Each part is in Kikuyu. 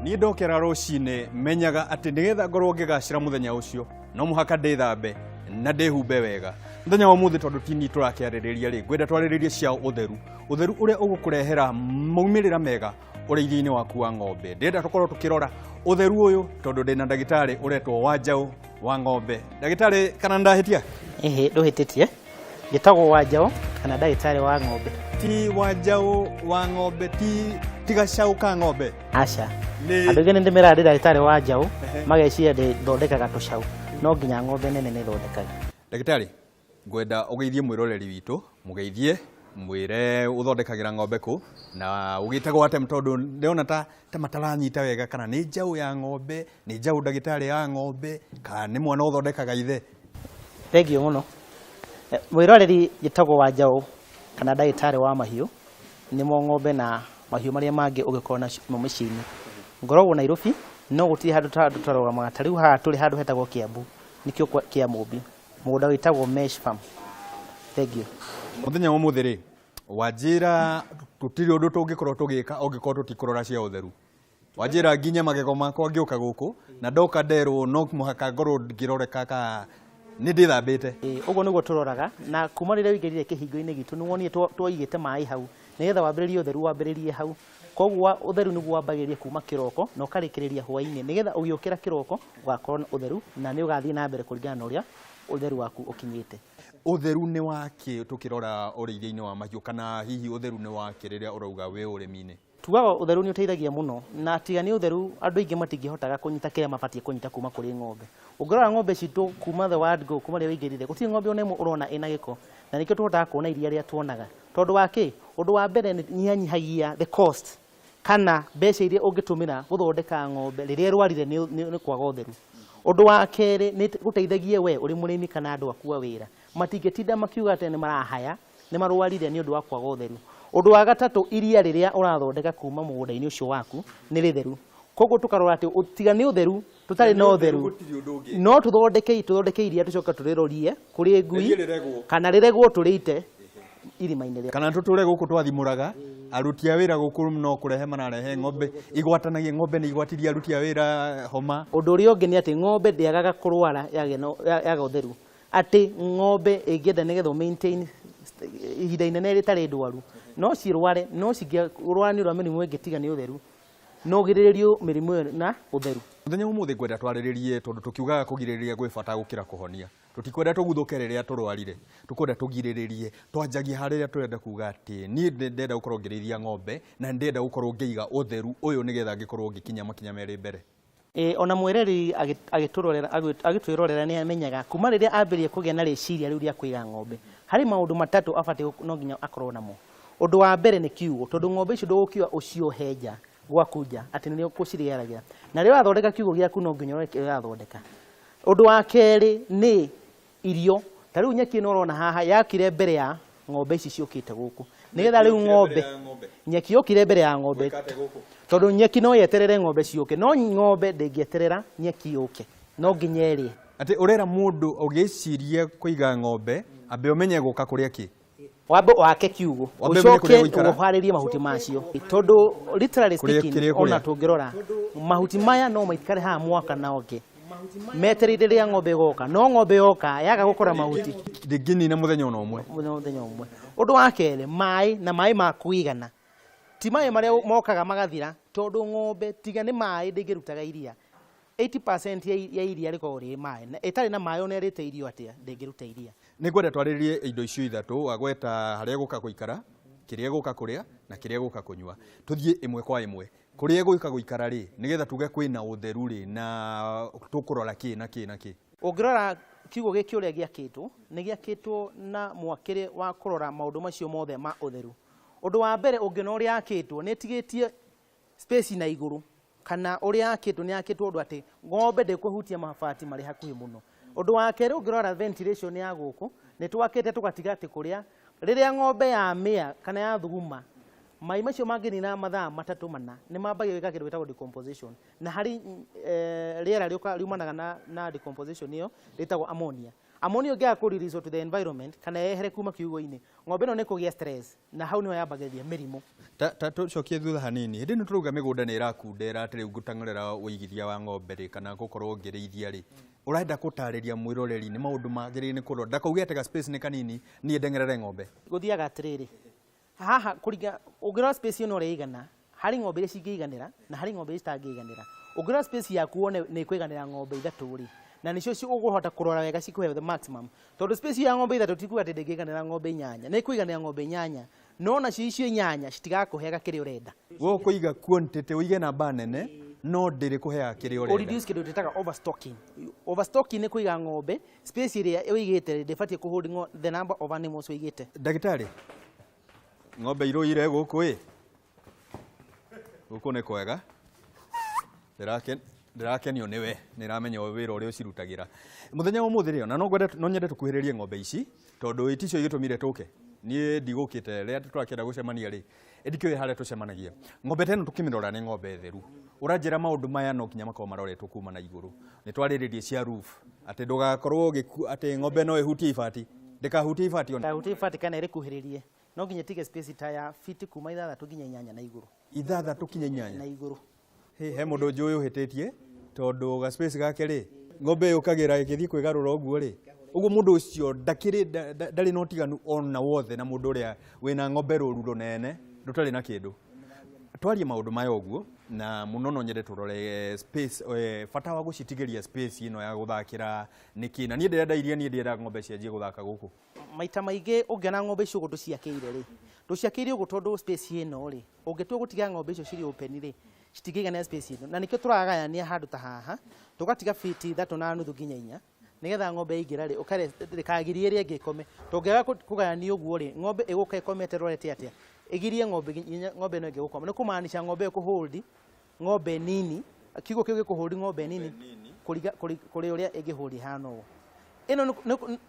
Niĩ ndokĩra rũcinĩ menyaga atĩ nĩgetha ngorwo ngĩgacĩra mũthenya ũcio no mũhaka ndĩthambe na ndĩhumbe wega. Mũthenya wa ũmũthĩ tondũ ti niĩ tũrakĩarĩrĩria rĩ, ngwenda twarĩrĩrie cia ũtheru, ũtheru ũrĩa ũgũkũrehera maumĩrĩra mega ũrĩithia-inĩ waku wa ng'ombe. Ndĩrenda tũkorwo tũkĩrora ũtheru ũyũ tondũ ndĩna ndagĩtarĩ ũretwo Wanjaũ wa ng'ombe. Ndagĩtarĩ, kana ndahĩtia? Ĩhĩ, ndũhĩtĩtie. Njĩtagwo Wanjaũ kana ndagĩtarĩ wa ng'ombe. Ti Wanjaũ wa ng'ombe, ti gacaũ ka ng'ombe? Aca. Andũ aingĩ nĩ ndĩmeraga ndĩ ndagĩtarĩ wa njaũ, mageciria ndĩthondekaga tũcaũ. No nginya ng'ombe nene nĩ thondekaga. Ndagĩtarĩ, ngwenda ũgeithie mwĩroreri witũ, mũgeithie, mwĩre ũthondekagĩra ng'ombe kũ, na ũgĩtagwo atĩa tondũ ndĩrona ta mataranyita wega kana nĩ njaũ ya ng'ombe, nĩ njaũ ndagĩtarĩ ya ng'ombe, kana nĩ mwana ũthondekaga ithe. Thengiũ mũno. Mwĩroreri, njĩtagwo Wanjaũ kana ndagĩtarĩ wa mahiũ, nĩmo ng'ombe na mahiũ marĩa mangĩ ũngĩkorwo namo mĩciĩ-inĩ. Ngoragwo Nairobi, no gũtirĩ handũ tũtarũgamaga. Ta rĩu haha tũrĩ handũ hetagwo Kiambu, nĩkĩo kĩa Mũmbi, mũgũnda wĩtagwo Mesh Farm. Thengiũ. Mũthenya wa ũmũthĩ rĩ, wanjĩra tũtirĩ ũndũ tũngĩkorwo tũgĩka ũngĩkorwo tũtikũrora cia ũtheru. Wanjĩra nginya magego makwa ngĩũka gũkũ, na ndoka nderwo no mũhaka ngorwo ngĩroreka ka nĩ ndĩthambĩte. Ũguo nĩguo tũroraga, na kuma rĩrĩa ũingĩrire kĩhingo-inĩ gitũ nĩ wonire twaigĩte maĩ hau, nĩgetha wambĩrĩrie ũtheru wambĩrĩrie hau. Koguo ũtheru nĩguo wambagĩrĩria kuma kĩroko na ũkarĩkĩrĩria hwaĩ-inĩ, nĩgetha ũgĩũkĩra kĩroko ũgakorwo na ũtheru na nĩ ũgathiĩ na mbere kũringana na ũrĩa ũtheru waku ũkinyĩte. Ũtheru nĩ wakĩ tũkĩrora ũrĩithia-inĩ wa mahiũ, kana hihi ũtheru nĩ wakĩ rĩrĩa ũrauga wĩ ũrĩmi-inĩ? Tugaga ũtheru nĩ ũteithagia mũno, na tiga nĩ ũtheru andũ aingĩ matingĩhotaga kũnyita kĩrĩa mabatiĩ kũnyita kuma kũrĩ ng'ombe. Ũngĩrora ng'ombe citũ kuma the word go, kuma rĩrĩa ũingĩrire, gũtirĩ ng'ombe ona ĩmwe ũrona ĩna gĩko, na nĩkĩo tũhotaga kuona iria rĩrĩa tuonaga. Tondũ wa kĩ? Ũndũ wa mbere nĩ nyihanyihagia the cost, kana mbeca iria ũngĩtũmĩra gũthondeka ng'ombe rĩrĩa ĩrwarire nĩ kwaga ũtheru. Ũndũ wa kerĩ nĩ gũteithagia we ũrĩ mũrĩmi kana andũ aku a wĩra. Matingĩtinda makiuga atĩ nĩ marahaya, nĩ marwarire nĩ ũndũ wa kwaga ũtheru. Ũndũ wa gatatũ, iria rĩrĩa ũrathondeka kuma mũgũnda-inĩ ũcio waku nĩ rĩtheru. Koguo tũkarora atĩ tiga nĩ ũtheru, tũtarĩ na ũtheru, no tũthondeke iria tũcoke tũrĩrorie kũrĩ ngui, kana rĩregwo tũrĩite irima-inĩ rĩa. Kana tũtũre gũkũ twathimũraga, aruti a wĩra gũkũ no kũrehe mararehe ng'ombe, igwatanagia ng'ombe nĩ igwatirie aruti a wĩra homa. Ũndũ ũrĩa ũngĩ nĩ atĩ ng'ombe ndĩagaga kũrwara yaga ũtheru. Atĩ ng'ombe ĩngĩenda nĩgetha maintain ihinda inene rĩtarĩ ndwaru, no cirware, no cingĩrwara nĩ ũndũ wa mĩrimũ ĩngĩ tiga nĩ ũtheru, no ũgirĩrĩrio mĩrimũ ĩyo na ũtheru. Mũthenya wa ũmũthĩ ngwenda twarĩrĩrie tondũ tũkiugaga kũgirĩrĩria gwĩ bata gũkĩra kũhonia. Tũtikwenda tũguthũke rĩrĩa tũrwarire, tũkwenda tũgirĩrĩrie. Twanjagia harĩa tũrenda kuga atĩ niĩ ndĩrenda gũkorwo ngĩrĩithia ng'ombe na ndĩrenda gũkorwo ngĩiga ũtheru ũyũ nĩgetha ngĩkorwo ngĩkinya makinya merĩ mbere. Ona mwĩreri agĩtwĩrorera nĩ amenyaga kuma rĩrĩa ambĩrĩria kũgĩa na rĩciria rĩu rĩa kũiga ng'ombe, harĩ maũndũ matatũ abatiĩ no nginya akorwo namo. Ũndũ wa mbere nĩ kiugũ, tondũ ng'ombe icio ndũgũkiuga ũciohe nja gwaku nja atĩ nĩ ũkũcirĩaragĩra. Na rĩrĩa ũrathondeka kiugũ gĩaku no nginya ũrore kĩrĩa ũrathondeka. Ũndũ wa kerĩ nĩ irio. Ta rĩu nyeki ĩno ũrona haha yakire mbere ya ng'ombe ici ciũkĩte gũkũ. Nĩgetha rĩu ng'ombe, nyeki yokire mbere ya ng'ombe, tondũ nyeki no yeterere ng'ombe ciũke, no ng'ombe ndĩngĩeterera nyeki yũke, no nginya ĩrĩe. Atĩ ũrera mũndũ ũgĩciria kũiga ng'ombe, ambe ũmenye gũka kũrĩa kĩ? Wambe wake kiugũ, Wambe ũmenye kũrĩa ũcoke gũikara. ũharĩrie mahuti macio, tondũ literally Kũrĩa speaking, kĩrĩa ona kũrĩa. tũngĩrora mahuti maya no maikare haha mwaka na ũngĩ metereire rĩrĩa ng'ombe ĩgoka, no ng'ombe yoka yaga gũkora mahuti ndĩngĩnina mũthenya ona ũmwe. Mũthenya ũmwe. Ũndũ wa kerĩ, maĩ, na maĩ ma kũigana, ti maĩ marĩa mokaga magathira, tondũ ng'ombe tiga nĩ maĩ ndĩngĩrutaga iria. 80% ya iria rĩkoragwo rĩ maĩ, na ĩtarĩ na maĩ ona ĩrĩte irio atĩa ndĩngĩruta iria. Nĩ ngwenda twarĩrĩrie indo icio ithatũ, wagweta harĩa gũka gũikara, kĩrĩa gũka kũrĩa na kĩrĩa gũka kũnyua. Tũthiĩ ĩmwe kwa ĩmwe. Kũrĩa gũka gũikara rĩ, nĩgetha tuge kwĩna ũtheru rĩ, na tũkũrora kĩ na kĩ na kĩ. Ũngĩrora kiugo gĩkĩ ũrĩa gĩakĩtwo, nĩ gĩakĩtwo na mwakĩre wa kũrora maũndũ macio mothe ma ũtheru. Ũndũ wa mbere ũngĩona ũrĩa yakĩtwo, nĩ ĩtigĩtie space na igũrũ, kana ũrĩa yakĩtwo nĩ yakĩtwo ũndũ atĩ ng'ombe ndĩkũhutia mabati marĩ hakuhĩ mũno. Ũndũ wa kerĩ ũngĩrora ventilation ya gũkũ, nĩ twakĩte tũgatiga atĩ kũrĩa rĩrĩa ng'ombe yamĩa kana yathuguma, Mai macio mangĩnina mathaa 3 4, nĩ mambagia gwĩka kĩndũ gĩtagwo decomposition. Na harĩ rĩera rĩũka riumanaga na decomposition ĩyo rĩtagwo ammonia. Ammonia ĩngĩaga kũ release to the environment kana yehere kuma kiugũ-inĩ, ng'ombe ĩno nĩ kũgĩa stress, na hau nĩho yambagĩrĩria mĩrimũ. Ta tũcokie thutha hanini, hĩndĩ ĩno tũrauga mĩgũnda nĩ ĩrakundera atĩ rĩu ngũtang'ũrĩra ũigithia wa ng'ombe rĩ, kana gũkorwo ngĩrĩithia rĩ, ũrenda gũtarĩria mwĩroreri nĩ maũndũ magĩrĩire nĩ kũrora ndakauge atĩ ga space nĩ kanini niĩ ndeng'erere ng'ombe. Gũthiaga atĩrĩrĩ, haha kũringa ũngĩrora space ĩno ũrĩa ĩigana, harĩ ng'ombe iria cingĩiganĩra na harĩ ng'ombe iria citangĩiganĩra. Ũngĩrora space yaku wone nĩ ĩkũiganĩra ng'ombe 3 rĩ, na nĩcio ũkũhota kũrora wega cikũhe the maximum. Tondũ space ya ng'ombe 3 ti kuga atĩ ndĩngĩiganĩra ng'ombe 8, nĩ ĩkũiganĩra ng'ombe 8, no nacio icio 8 citigakũheaga kĩrĩa ũrenda. Wewe ũkũiga quantity, ũige namba nene, no ndĩrĩ kũheaga kĩrĩa ũrenda. Reduce kĩndũ twĩtaga overstocking. Overstocking nĩ kũiga ng'ombe space ĩrĩa ũigĩte ndĩbatiĩ kũ hold the number of animals ũigĩte. Ndagĩtarĩ, ng'ombe irũire gũkũ ĩ? Gũkũ nĩ kwega. Ndĩrakenio nĩwe, nĩramenya wĩra ũrĩa ũcirutagĩra. Mũthenya wa ũmũthĩ rĩ, na no nyende tũkuhĩrĩrie ng'ombe ici, tondũ iticio igĩtũmire tũke. Niĩ ndigũkĩte rĩrĩa tũrakĩenda gũcemania rĩ, ndikĩũĩ harĩa tũcemanagia. Ng'ombe ta ĩno tũkĩmĩrora nĩ ng'ombe theru. Ũranjĩra maũndũ maya no nginya makorwo maroretwo kuma na igũrũ. Nĩ twarĩrĩrie cia roof, atĩ ndũgakorwo atĩ ng'ombe no ĩhutie ibati. Ndĩkahutie ibati ona. Ndĩkahutie ibati kana ĩrĩkuhĩrĩrie. No nginya ĩtige space ta ya feet kuma 6 nginya 8 na igũrũ. 6 nginya 8? Na igũrũ. He mũndũ njũĩ ũhĩtĩtie, tondũ ga space gake rĩ, ng'ombe yũkagĩra ĩgĩthiĩ kwĩgarũra ũguo rĩ, ũguo mũndũ ũcio ndarĩ na ũtiganu ona wothe na mũndũ ũrĩa wĩna ng'ombe rũru rũnene rũtarĩ na kĩndũ. Twarie maũndũ maya ũguo, na mũno no nyende tũrore space, bata wa gũcitigĩria space ĩno ya gũthakĩra nĩkĩ. Na niĩ ndĩrenda iria, niĩ ndĩrenda ng'ombe cianjie gũthaka gũkũ. Maita maingĩ ũngĩona ng'ombe icio ũguo tũciakĩire rĩ, tũciakĩire ũguo tondũ space ĩno rĩ, ũngĩtua gũtiga ng'ombe icio cirĩ open rĩ, citingĩigana space ĩno. Na nĩkĩo tũragayania handũ ta haha, tũgatiga feet 3.5 nginya 4, nĩgetha ng'ombe yaingĩra rĩ, ndĩkagirie ĩrĩa ĩngĩ ĩkome. Tũngĩaga kũgayania ũguo rĩ, ng'ombe ĩgũka ĩkomete ĩrorete atĩa? Ĩgirie ng'ombe nginya ng'ombe ĩno ĩngĩ gũkoma. Nĩ kũmaanisha ng'ombe ĩyo kũhold ng'ombe nini, kiugo kĩu gĩkũhold ng'ombe nini kũrĩ ũrĩa ĩngĩhold ĩhana ũũ. Ĩno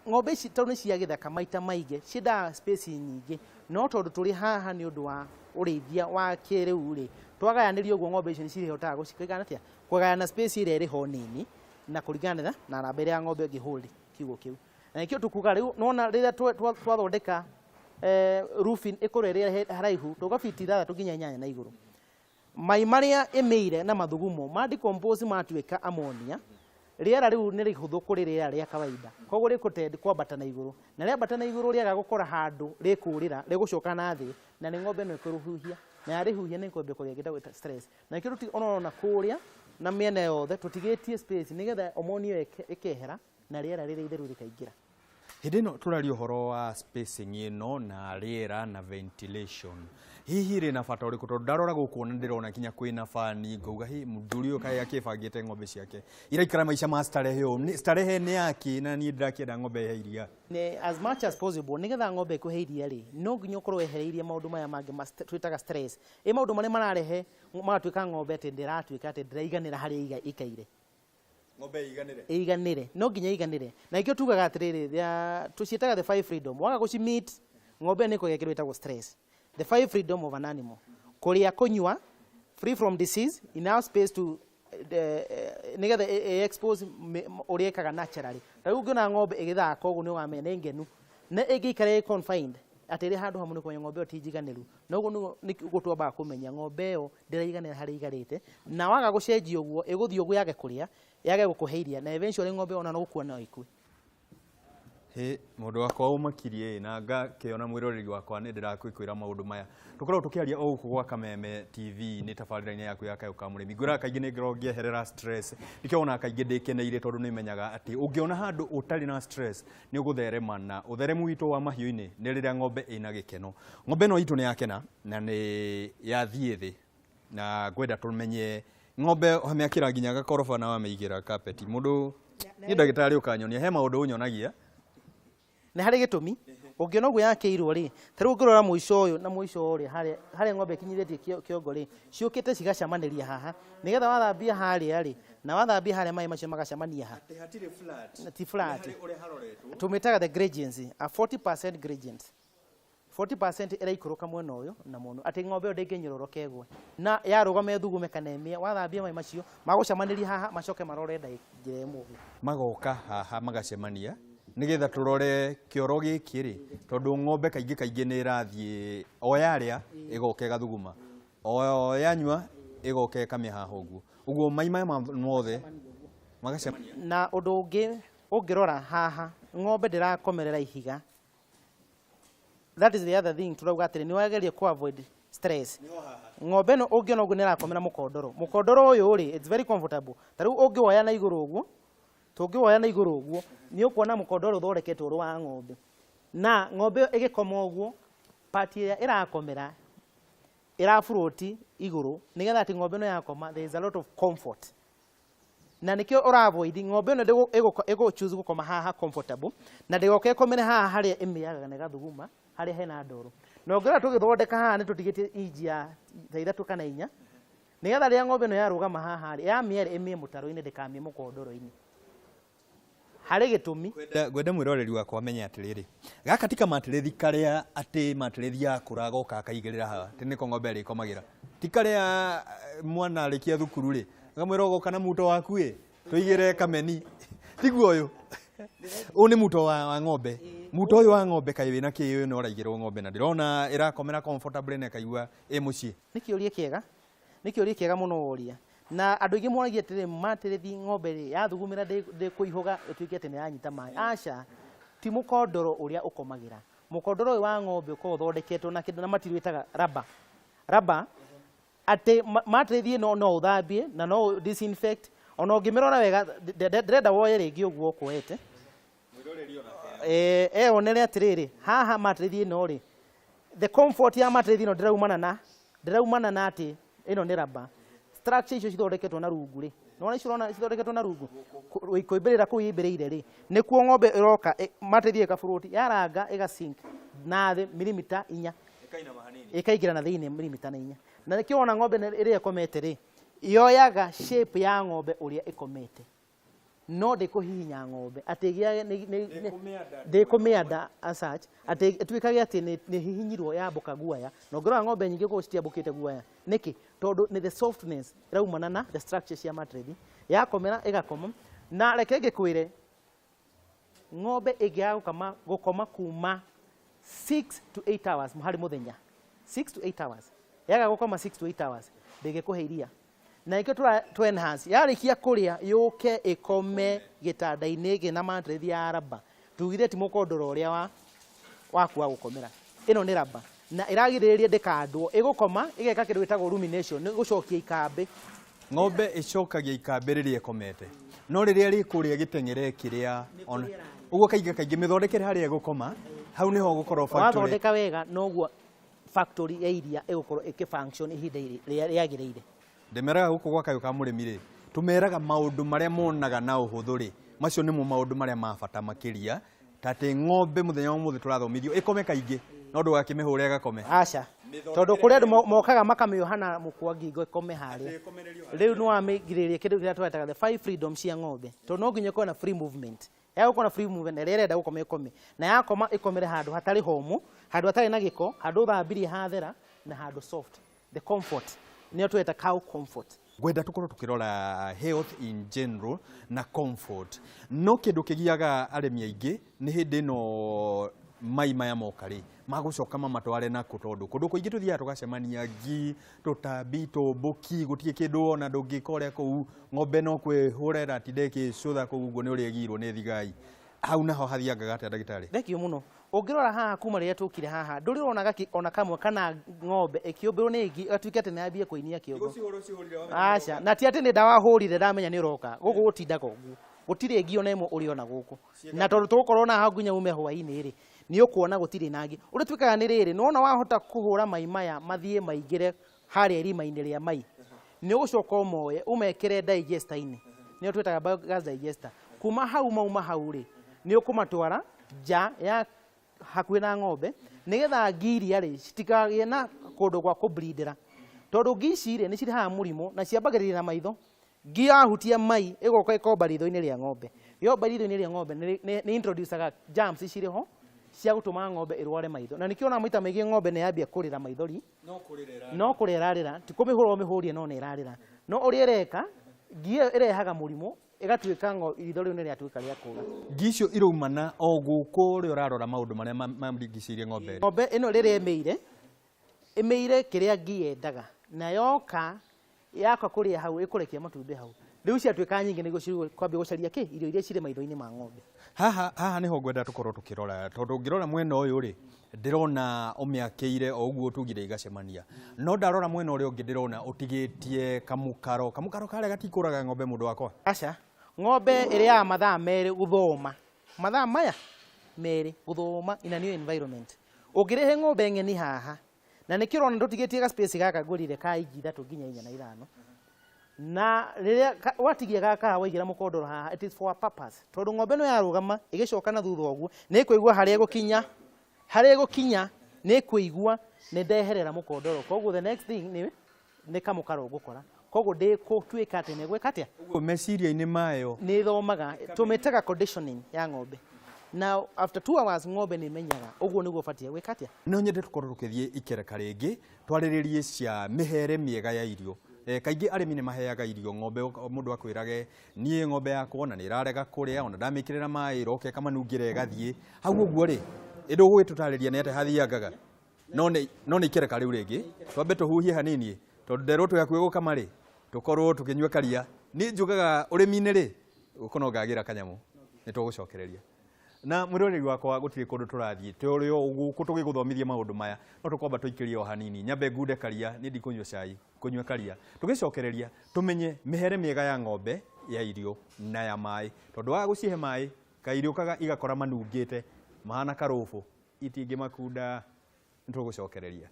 ng'ombe ici tondũ nĩ cia gĩthaka maita maingĩ, ciendaga space nyingĩ, no tondũ tũrĩ haha nĩ ũndũ wa ũrĩithia wa kĩrĩu rĩ, twagayanĩrio ũguo ng'ombe icio nĩ cirĩhotaga gũcikĩgana atĩa? Kũgayana space ĩrĩa ĩrĩ ho nini na kũringana na namba ĩrĩa ya ng'ombe ĩngĩhold kiugo kĩu. Na nĩkĩo tũkuga rĩu nĩwona rĩrĩa twathondeka, roofing ĩkorwo ĩrĩ haraihu, tũga feet 6 nginya 8 na igũrũ. Mai marĩa ĩmĩire na mathugumo ma decompose matuĩka ammonia, rĩera rĩu nĩ rĩhũthũ kũrĩ rĩera rĩa kawaida, koguo rĩkũtend kwambata na igũrũ, na rĩambata na igũrũ rĩaga gũkora handũ rĩkũrĩra, rĩgũcoka na thĩ, na nĩ ng'ombe ĩno ĩkũrũhuhia, na yarĩhuhia nĩ ĩkwambia kũgĩa kĩndũ gĩtagwo stress. Na nĩkĩo ona kũrĩa na mĩena yothe tũtigĩtie space nĩgetha ammonia ĩkehera na rĩera rĩrĩa itheru rĩkaingĩra. Hĩndĩ ĩno tũraria ũhoro wa spacing ĩno na rĩera na ventilation, hihi rĩ na bata ũrĩkũ? Tondũ ndarora gũkũ na ndĩrona nginya kwĩna bani, ngauga hi mũthuri ũyũ kaĩ akĩbangĩte ng'ombe ciake iraikara maica ma starehe ũũ. Nĩ starehe nĩ yake na niĩ ndĩrakĩenda ng'ombe ĩhe iria. Nĩ as much as possible nĩgetha ng'ombe ĩkũhe iria rĩ, no nginya ũkorwo wehereirie maũndũ maya mangĩ ma twĩtaga stress. Ĩ maũndũ marĩa mararehe magatuĩka ng'ombe atĩ ndĩratuĩka atĩ ndĩraiganĩra harĩa ĩikaire. Ng'ombe ĩiganĩre. Ĩiganĩre, no nginya ĩiganĩre. Na nĩkĩo tugaga atĩrĩrĩ, tũciĩtaga the 5 freedom. Waga gũci meet, ng'ombe nĩ ĩkũgĩa kĩndũ gĩtagwo stress. The 5 freedom of an animal. Kũrĩa, kũnyua, free from disease, enough space to nĩgetha ĩ expose ũrĩa ĩkaga naturally. Ta rĩu ũngĩona ng'ombe ĩgĩthaka ũguo nĩ ũramenya nĩ ngenu. Na ĩngĩikara ĩ confined, atĩ ĩrĩ handũ hamwe nĩ kũmenya ng'ombe ĩyo ti njiganĩru. Na ũguo nĩguo twambaga kũmenya ng'ombe ĩyo ndĩraiganĩra harĩa ĩikarĩte. Na waga gũcenjia ũguo, ĩgũthiĩ ũguo yage kũrĩa, yage gũkũhe iria, na eventually ng'ombe ona no gũkua no ĩkue. Hĩ, mũndũ wakwa ũmakirie ĩ, na ngakĩona mwĩroreri wakwa nĩ ndĩrakwĩkwĩra maũndũ maya. Tũkoragwo tũkĩaria o gũkũ gwa Kameme TV nĩ tabarĩra-inĩ yaku ya Kayũ ka Mũrĩmi. Ngwĩraga kaingĩ nĩ ngoragwo ngĩeherera stress. Nĩkĩo wonaga kaingĩ ndĩkeneire tondũ nĩ menyaga atĩ ũngĩona handũ ũtarĩ na stress nĩ ũgũtherema, na ũtheremu witũ wa mahiũ-inĩ nĩ rĩrĩa ng'ombe ĩna gĩkeno. Ng'ombe ĩno itũ nĩ yakena na nĩ yathiĩ thĩ, na ngwenda tũmenye ng'ombe wamĩakĩra nginya gakoroba na wamĩigĩra carpet. Mũndũ nĩ ndagĩtarĩ ũkanyonia, he maũndũ ũnyonagia. Nĩ harĩ gĩtũmi ũngĩona ũguo yakĩirwo rĩ, ta rĩu ũngĩrora mũico ũyũ na mũico ũrĩa, harĩa ng'ombe ĩkinyithĩtie kĩongo rĩ, ciũkĩte cigacamanĩria haha, nĩgetha wathambia harĩa rĩ, na wathambia harĩa maĩ macio magacemania ha. Atĩ hatirĩ flat. Ti flat. Nĩ harĩ ũrĩa haroretwo. Tũmĩtaga the gradient, a 40% gradient. 40% ĩraikũrũka mwena ũyũ na mwena atĩ ng'ombe ĩyo ndĩngĩnyororoka ĩgwe na yarũgama ĩthugume kana ĩmĩe. Wathambia mai macio magũcemanĩria haha, macoke marore njĩra ĩmwe ũguo. Magoka haha magacemania nigetha turore kĩoro gĩkĩ rĩ, tondũ ng'ombe kaingĩ kaingĩ nĩ ĩrathiĩ o yarĩa ĩgoka ĩgathuguma, o yanyua ĩgoka ĩkamĩa haha ũguo ũguo, mai maya mothe magacemania. Na ũndũ ũngĩ ũngĩrora haha, ng'ombe ndĩrakomerera ihiga. That is the other thing turauga atĩrĩ, nĩ wageria ku avoid stress. Ng'ombe ĩno ũngĩona ũguo nĩ ĩrakomera mũkondoro. Mũkondoro ũyũ rĩ, it's very comfortable. Ta rĩu ũngĩwoya na igũrũ ũguo, tũngĩwoya na igũrũ ũguo, nĩ ũkuona mũkondoro ũthondeketwo ũrĩ wa ng'ombe, na ng'ombe ĩyo ĩgĩkoma ũguo, part ĩrĩa ĩrakomera ĩrafloat igũrũ, nĩgetha atĩ ng'ombe ĩno yakoma, there is a lot of comfort. Na nĩkĩo ũra avoid ng'ombe ĩno ĩgũ choose gũkoma haha comfortable, na ndĩgoke ĩkomere haha harĩa ĩmĩagaga na ĩgathuguma harĩa hena ndoro. Na ũngĩrora tũgĩthondeka haha, nĩ tũtigĩtie inji ya ta 3 kana 4, nĩgetha rĩrĩa ng'ombe ĩno yarũgama haha rĩ, yamĩere ĩmĩe mũtaro-inĩ, ndĩkamĩe mũkondoro-inĩ. Harĩ gĩtũmi. Ngwenda mwĩroreri wakwa amenye atĩrĩrĩ, gaka ti kamatĩrĩthi karĩa atĩ matĩrĩthi yakũra agoka akaigĩrĩra haha atĩ nĩko ng'ombe ĩrĩkomagĩra. Ti karĩa mwana arĩkia thukuru rĩ, akamwĩra ũgoka na muto waku ĩ tũigĩre kameni. Tiguo ũyũ. Ũyũ nĩ muto wa ng'ombe. Muto ũyũ wa ng'ombe kaĩ wĩna kĩ ũyũ na ũraigĩrwo ng'ombe, na ndĩrona ĩrakomera comfortably na ĩkaigua ĩ mũciĩ? Nĩ kĩũria kĩega, nĩ kĩũria kĩega mũno woria. Na andũ aingĩ moragia atĩrĩ, matĩrĩthi ng'ombe rĩ, yathugumĩra ndĩkũihũga ĩtuĩke atĩ nĩ yanyita maĩ? Aca, ti mũkondoro ũrĩa ũkomagĩra. Mũkondoro ũyũ wa ng'ombe ũkoragwo ũthondeketwo na kĩndũ na material ĩtaga rubber. Rubber atĩ matĩrĩthi ĩno no ũthambie na no disinfect. Ona ũngĩmĩrora wega, ndĩrenda woye rĩngĩ ũguo ũkuoete, eyonere atĩrĩrĩ, haha matĩrĩthi ĩno rĩ, the comfort ya matĩrĩthi ĩno ndĩraumana na atĩ ĩno nĩ rubber. Structure icio cithondeketwo na rungu rĩ, nĩwona icio ũrona cithondeketwo na rungu kũimbĩrĩra kũu imbĩrĩire rĩ, nĩkuo ng'ombe ĩroka matĩrĩthi ĩgafloat, yaranga ĩgasink na thĩ mirimita 4, ĩkaingĩra na thĩinĩ mirimita na 4. Na nĩkĩo wona ng'ombe ĩrĩa ĩkomete rĩ, yoyaga shape ya ng'ombe ũrĩa ĩkomete, no ndĩkũhihinya ng'ombe atĩ ĩgĩage ndĩkũmĩanda as such, atĩ ĩtuĩkage atĩ nĩ hihinyirwo yambũka guaya. Na ũngĩrora ng'ombe nyingĩ gũkũ citiambũkĩte guaya. Nĩkĩ? Tondũ nĩ the softness ĩraumana na the structure cia mattress. Yakomera ĩgakoma. Na reke ngĩkwĩre, ng'ombe ĩngĩaga gũkoma kuma 6 to 8 hours harĩ mũthenya, 6 to 8 hours, yaga gũkoma 6 to 8 hours, ndĩngĩkũhe iria. Na nĩkĩo tũra tũ enhance, yarĩkia kũrĩa yũke ĩkome gĩtanda-inĩ gĩna mattress ya raba. Tugire ti mũkondoro ũrĩa wa waku wa gũkomera, ĩno nĩ raba na ĩragirĩrĩria ndĩkandwo. Ĩgũkoma ĩgeka kĩndũ gĩtagwo rumination, nĩ gũcokia ikambĩ. Ng'ombe ĩcokagia ikambĩ rĩrĩa ĩkomete, no rĩrĩa rĩkũrĩa gĩteng'ere kĩrĩa ona ũguo, kaingĩ kaingĩ mĩthondekere harĩa ĩgũkoma, hau nĩho ũgũkorwo factory. Wathondeka wega, noguo factory ya iria ĩgũkorwo ĩkĩ-function ihinda rĩrĩa rĩagĩrĩire. Ndĩmeraga gũkũ gwa Kayũ ka Mũrĩmi rĩ, tũmeraga maũndũ marĩa monaga na ũhũthũ rĩ, macio nĩmo maũndũ marĩa ma bata makĩria, ta atĩ ng'ombe mũthenya wa ũmũthĩ tũrathomithio ĩkome kaingĩ, no ndũgakĩmĩhũre ĩgakome. Aca, tondũ kũrĩ andũ mokaga makamĩoha na mũkwa ngingo ĩkome harĩa. Rĩu nĩ wamĩgirĩrĩria kĩndũ kĩrĩa twetaga the five freedom cia ng'ombe, tondũ no nginya ĩkorwo na free movement. Yagũkorwo na free movement, na ĩrĩa ĩrenda gũkoma ĩkome, na yakoma ĩkomere handũ hatarĩ homũ, handũ hatarĩ na gĩko, handũ ũthambirie hathera, na handũ soft. The comfort nĩyo tweta cow comfort. Ngwenda tũkorwo tũkĩrora health in general na comfort, no kĩndũ kĩgiaga arĩmi aingĩ nĩ hĩndĩ ĩno mai maya moka rĩ, magũcoka mamatware nakũ? Tondũ kũndũ kũingĩ tũthiaga tũgacemania ngi, tũtambi, tũmbũki, gũtirĩ kĩndũ ona ndũngĩka ũrĩa kũu. Ng'ombe no kwĩhũra ĩratinda ĩkĩcũtha kũu ũguo nĩ ũrĩa ĩgiirwo nĩ thigai. Hau naho hathiangaga atĩa, ndagĩtarĩ? Thengio mũno. Ũngĩrora haha, kuma rĩrĩa tũkire haha, ndũrĩ ũrona gaki ona kamwe kana ng'ombe ĩkĩũmbĩrwo nĩ ngi ĩgatuĩka atĩ nĩ yambie kũinia kĩongo. Aca, na ti atĩ nĩ ndawa hũrire ndamenya nĩ ũroka gũkũ. Gũtindaga ũguo, gũtirĩ ngi ona ĩmwe ũrĩona gũkũ. Na tondũ tũgũkorwo na hau nginya ume hwaĩ-inĩ rĩ, nĩ ũkuona gũtirĩ na ngi. Ũrĩa tuĩkaga nĩ rĩrĩ, nĩwona wahota kũhũra mai maya mathiĩ maingĩre harĩa irima-inĩ rĩa mai, nĩ ũgũcoka ũmoye ũmekĩre digester-inĩ, nĩyo twĩtaga biogas digester. Kuma hau mauma hau rĩ, nĩ ũkũmatwara nja ya hakuhĩ na ng'ombe, nĩgetha ngi iria rĩ citikagĩe na kũndũ gwa kũbleedera, tondũ ngi ici rĩ nĩ cirehaga mũrimũ na ciambagĩrĩria na maitho. Ngi yahutia mai ĩgoka ĩkomba ritho-inĩ rĩa ng'ombe. Yomba ritho-inĩ rĩa ng'ombe, nĩ introducaga germs cirĩ ho. Cia gũtũma ng'ombe ĩrware maitho, na nĩkĩo ona maita maingĩ ng'ombe nĩ yambia kũrĩra maithori. No kũrĩra. No kũrĩra ĩrarĩra, ti kũmĩhũra ũmĩhũrie, no nĩ ĩrarĩra. No ũrĩa ĩreka, ngi ĩyo ĩrehaga mũrimũ, ĩgatuĩka ritho rĩu nĩ rĩatuĩka rĩa kũra. Ngi icio iraumana o gũkũ ũrĩa ũrarora maũndũ marĩa marigicĩirie ng'ombe ĩno. Ng'ombe ĩno rĩrĩa ĩmĩire, ĩmĩire kĩrĩa ngi yendaga, na yoka yaka kũrĩa hau, ĩkũrekia matumbĩ hau. Rĩu ciatuĩka nyingĩ, nĩguo kwambia gũcaria kĩ irio iria cirĩ maitho-inĩ ma ng'ombe. Haha haha nĩho ngwenda tũkorwo tũkĩrora, tondũ ũngĩrora mwena ũyũ rĩ, ndĩrona ũmĩakĩire o ũguo tugire igacemania, no ndarora mwena ũrĩa ũngĩ ndĩrona ũtigĩtie kamũkaro. Kamũkaro karĩa gatikũraga ng'ombe, mũndũ wakwa. Aca, ng'ombe ĩrĩaga mathaa 2 gũthoma, mathaa maya 2 gũthoma in a new environment. Ũngĩrehe ng'ombe ng'eni haha, na nĩkĩo ũrona ndũtigĩtie ga space gaka ngũrire ka inji 3 nginya 4 na 5, na rĩrĩa watigia gaka haha waigĩra mũkondoro haha, it is for a purpose, tondũ ng'ombe ĩno yarũgama ĩgĩcoka na thutha ũguo, nĩ ĩkũigua harĩa ĩgũkinya, harĩa ĩgũkinya nĩ ĩkũigua nĩ ndeherera mũkondoro. Koguo the next thing nĩ kamũkaro ũgũkora, koguo ndĩkũtuĩka atĩ nĩ ĩgwĩka atĩa. Ũguo meciria-inĩ mayo nĩ ĩthomaga, tũmĩtaga conditioning ya ng'ombe. Now after 2 hours ng'ombe nĩ ĩmenyaga ũguo nĩguo ũbatiĩ gwĩka atĩa. No nyende tũkorwo tũkĩthiĩ ikereka rĩngĩ, twarĩrĩrie cia mĩhere mĩega ya irio. Kaingĩ arĩmi nĩ maheaga irio ng'ombe, mũndũ akwĩrage niĩ ng'ombe yakwa ona nĩ ĩrarega kũrĩa, ona ndamĩkĩrĩra maĩ ĩroka ĩkamanungĩra ĩgathiĩ hau ũguo rĩ, ĩndũ ũgũgĩtũtarĩria nĩ atĩa hathiangaga. No nĩ ikereka rĩu rĩngĩ, twambe tũhuhie hanini, tondũ nderwo twĩ hakuhĩ gũkama rĩ, tũkorwo tũkĩnyua karia. Niĩ njugaga ũrĩmi-inĩ rĩ, gũkũ no ngagĩra kanyamũ, nĩ tũgũcokereria. Na mwĩroreri wakwa, gũtirĩ kũndũ tũrathiĩ, tũrĩ o gũkũ tũgĩgũthomithia maũndũ maya, no tũkwamba tũikĩrie o hanini. Nyambe ngunde karia, niĩ ndikũnyua cai, kũnyua karia. Tũgĩcokereria tũmenye mĩhere mĩega ya ng'ombe ya irio na ya maĩ, tondũ waga gũcihe maĩ, kairiũkaga igakora manungĩte mahana karũbũ, itingĩmakunda. Nĩ tũgũcokereria.